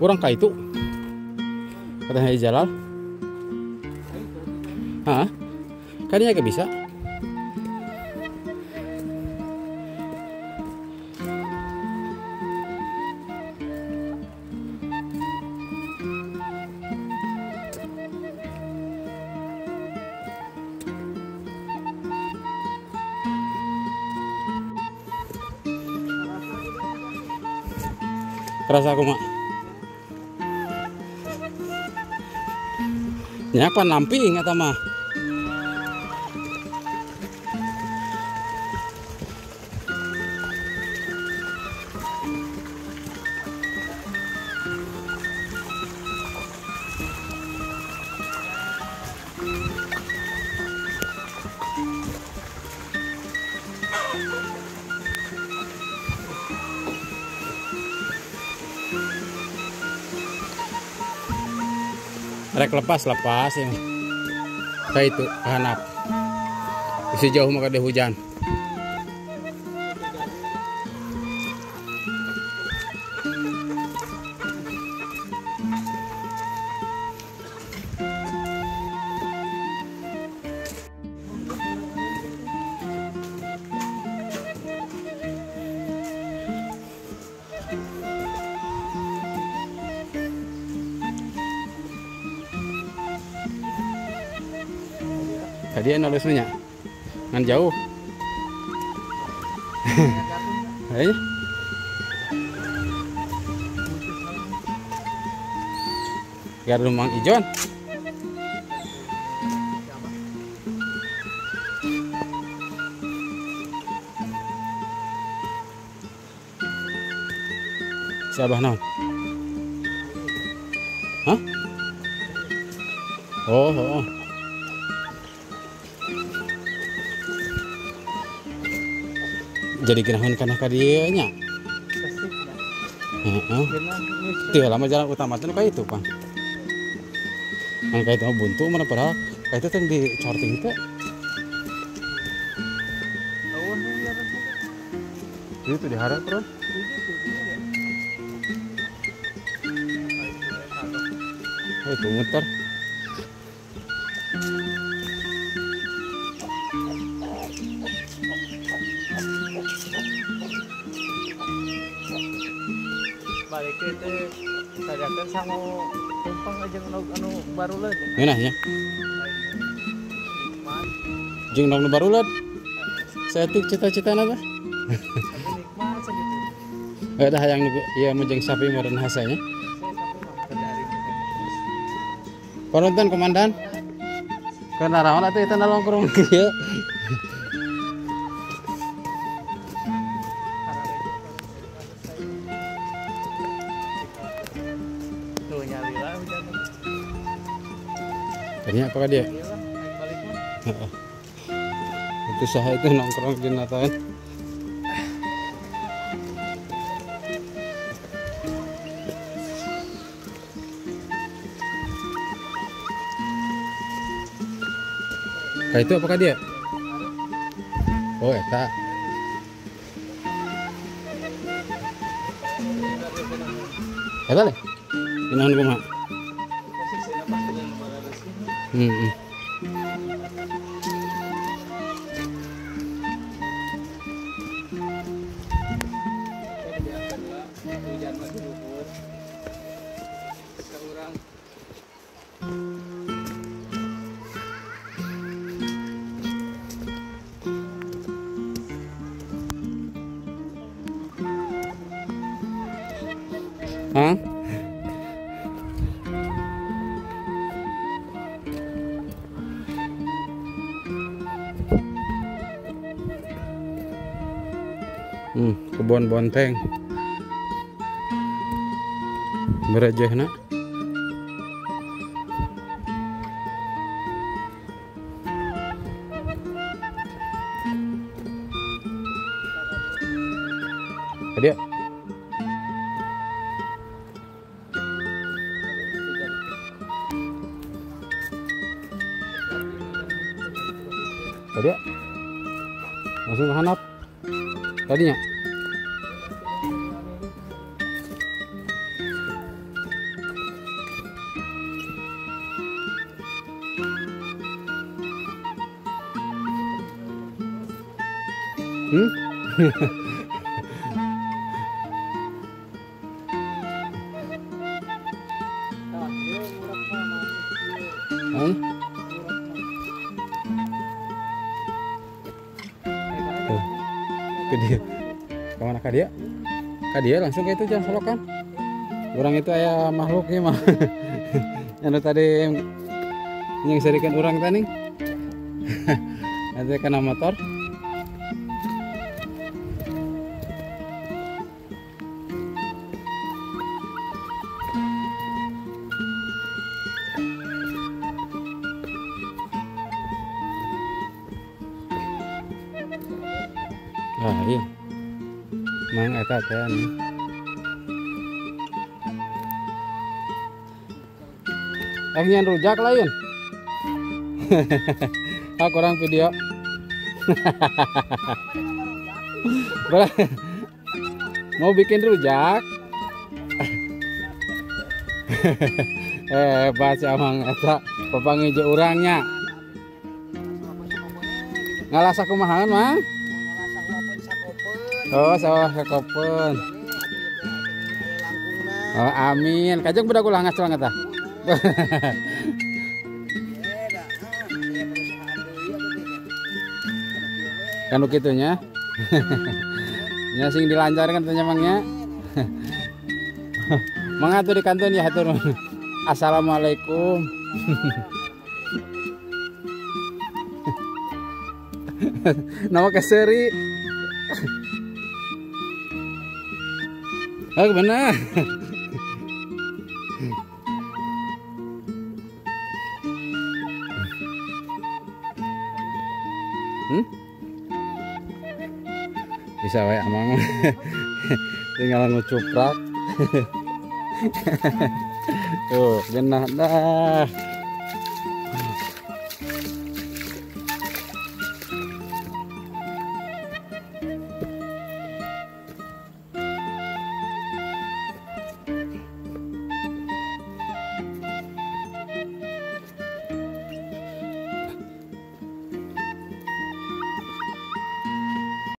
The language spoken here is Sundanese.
Urang ka itu. Kata Haji Jalal. Hah? Kadinya gak bisa. Kerasa aku mak. Nyapan lampi ingat mah. Rek lepas lepas ya. Kayak itu hanap. Masih jauh maka ada hujan. Tadi nulisnya ngan jauh. Hei. Gardu Mang Ijon. Siapa naon? Hah? Oh, oh. Jadi genahun kana ka dieu nya. Heeh. Teu lama jalan utama teh ka itu, Pang. Ngan ka itu mah buntu mana padahal ka itu teh di corting teh. Itu diharap, Bro. Itu muter. Balik itu sadakan sama tumpang aja anu baruleud. Ngeunah nya. Jeung nu baruleud. Saeutik cita-citana teh. Nikmat sakitu. Ada hayang nu ieu mah jeung sapi meureun hasanya. Panonton komandan. Kana raon atuh eta nalongkrong kieu. Tanya apakah dia? Itu sah itu nongkrong di Natalan. Kayak itu apakah dia? Oh, eta. Eta leh. Ginahan kumaha? Hah? Kebun bonteng berejehna. Dia tadi langsung ke hanap tadinya. Ke dia. Kemana ka dia? Ka dia langsung ke itu jangan solokan. Orang itu aya makhluknya mah. Anu tadi yang serikan orang tadi. Nanti kena motor. Ah iya. Mang eta teh nih. Nyian rujak lain. Ah kurang video. Mau bikin rujak. Baca mang eta papangi jeung urangnya. Ngalasa kumaha mang? Oh, sawah sakopeun. Oh, amin. Kajeng budak ulah ngaclang eta. Kan kitu nya. Nya sing dilancarkan teh mang nya. Mangatur di kantun ya hatur. Assalamualaikum. Nama keseri. Oh, benar. Bisa wae amang. Tinggal ngucuprak. Tuh, genah dah.